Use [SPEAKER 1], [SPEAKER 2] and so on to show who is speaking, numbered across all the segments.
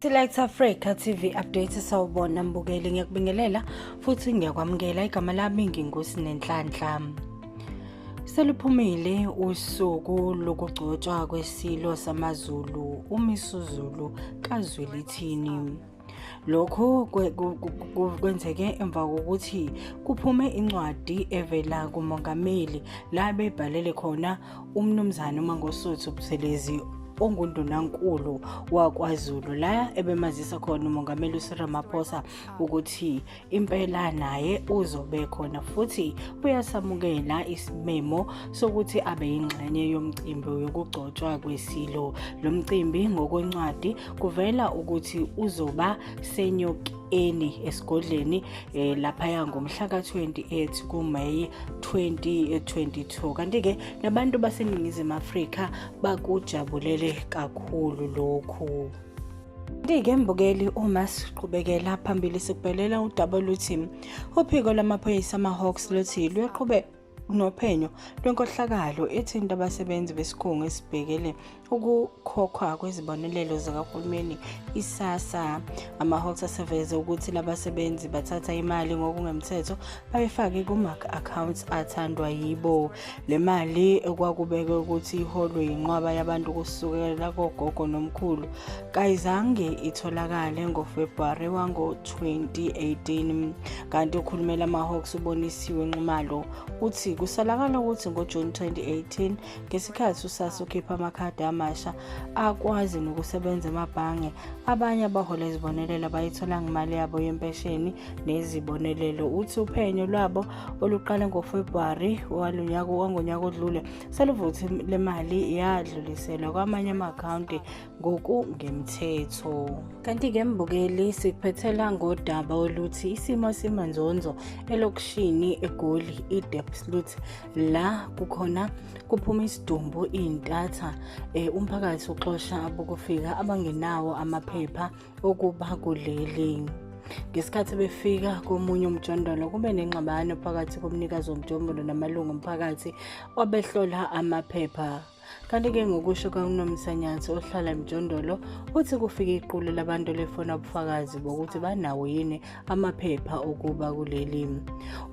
[SPEAKER 1] Select Africa TV update. Sawubona mbukeli, ngiyakubingelela futhi ngiyakwamukela. Igama lami nginguSinenhlanhla. Seluphumile usuku lokugcotshwa kwesilo samaZulu uMisuzulu kaZwelithini. Lokhu kwenzeke emva kokuthi kuphume incwadi evela kumongameli la bebhalele khona umnumzane uMangosuthu Buthelezi ongundunankulu wakwaZulu, la ebemazisa khona umongameli uCyril Ramaphosa ukuthi impela naye uzobe khona futhi uyasamukela isimemo sokuthi abe yingxenye yomcimbi yokugcotshwa kwesilo. Lo mcimbi ngokwencwadi kuvela ukuthi uzoba seNyokeni esigodleni laphaya ngomhla ka-28 kuMeyi 2022. Kanti-ke nabantu baseNingizimu Afrika bakujabulele kakhulu lokhu. Kanti-ke mbukeli, uma siqhubekela phambili sikubhelela udaba oluthi uphiko lwamaphoyisa ama-Hawks luthi luyaqhubeka nophenyo lwenkohlakalo ethinta abasebenzi besikhungo esibhekele ukukhokhwa kwezibonelelo zikahulumeni iSASSA. Ama-Hawks aseveze ukuthi labasebenzi bathatha imali ngokungemthetho bayifake kuma-accounts athandwa yibo. Le mali okwakubekwe ukuthi iholwe yinqwaba yabantu kusukela kogogo nomkhulu kayizange itholakale ngoFebruwari wango-2018. Kanti ukhulumela ama-Hawks uBonisiwe Nxumalo uthi kusolakala ukuthi ngoJuni 2018, ngesikhathi uSASSA ukhipha amakhadi amasha akwazi nokusebenza emabhange, abanye abahola izibonelelo abayitholanga imali yabo yempesheni nezibonelelo. Uthi uphenyo lwabo oluqale ngoFebruwari wangonyaka odlule seluvuthi le mali yadluliselwa kwamanye ama-akhawunti ngokungemthetho. Kanti-ke mbukeli, sikuphethela ngodaba oluthi isimo simanzonzo elokishini eGoli iDiepsloot, la kukhona kuphuma isidumbu iy'ntatha. Umphakathi uxosha abokufika abangenawo amaphepha okuba kuleli. Ngesikhathi befika komunye umjondolo, kube nengxabano phakathi komnikazi womjondolo namalungu omphakathi obehlola amaphepha. Kanti-ke ngokusho kaNomsa Nyathi ohlala emjondolo, uthi kufike iqulu labantu lifuna ubufakazi bokuthi banawo yini amaphepha okuba kuleli.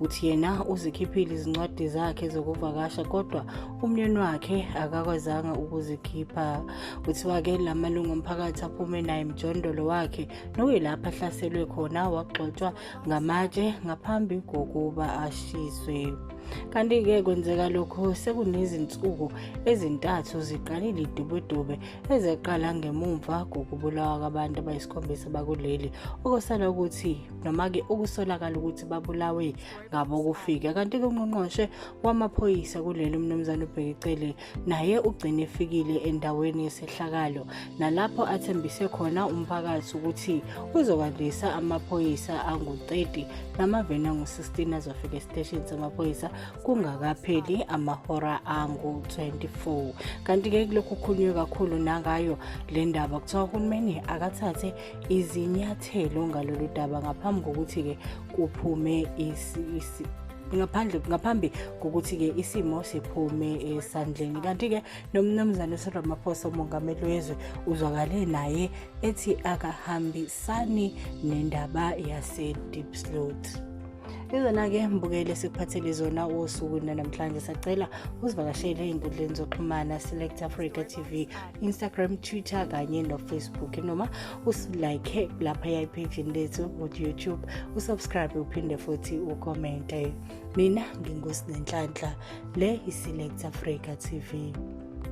[SPEAKER 1] Uthi yena uzikhiphile izincwadi zakhe zokuvakasha, kodwa umyeni wakhe akakwazanga ukuzikhipha. Kuthiwa-ke la malungu omphakathi aphume naye emjondolo wakhe, nokuyilapho ahlaselwe khona wagxotshwa ngamatshe ngaphambi kokuba ashiswe. Kanti-ke kwenzeka lokhu sekunezinsuku ezintathu ziqalile idubedube ezeqala ngemumva kokubulawa kwabantu abayisikhombisa bakuleli, okusala ukuthi noma-ke okusolakala ukuthi babulawe ngabokufika. Kanti-ke ungqongqoshe wamaphoyisa kuleli umnumzane uBheki Cele naye ugcine efikile endaweni yesehlakalo, nalapho athembise khona umphakathi ukuthi uzokwandisa amaphoyisa angu-30 namaveni angu-16 azofika esiteshini samaphoyisa kungakapheli amahora angu-24. Kanti-ke kulokhu kukhulunywe kakhulu nangayo le ndaba, kuthiwa uhulumeni akathathe izinyathelo ngalolu daba ngaphambi kokuthi-ke kuphume ngaphandle ngaphambi kokuthi-ke isimo siphume esandleni. Kanti-ke nomnumzane uCyril Ramaphosa, umongameli wezwe, uzwakale naye ethi akahambisani nendaba yase-Diepsloot. Izona-ke mbukele sikuphathele zona usuku namhlanje. Sacela uzivakashele ey'nkundleni zokuxhumana, Select Africa TV, Instagram, Twitter kanye no-Facebook, noma usilike laphaya ephejini lethu ku-YouTube, usubscribe uphinde futhi ucommente. Mina nginguSinenhlanhla, le i-Select Africa TV.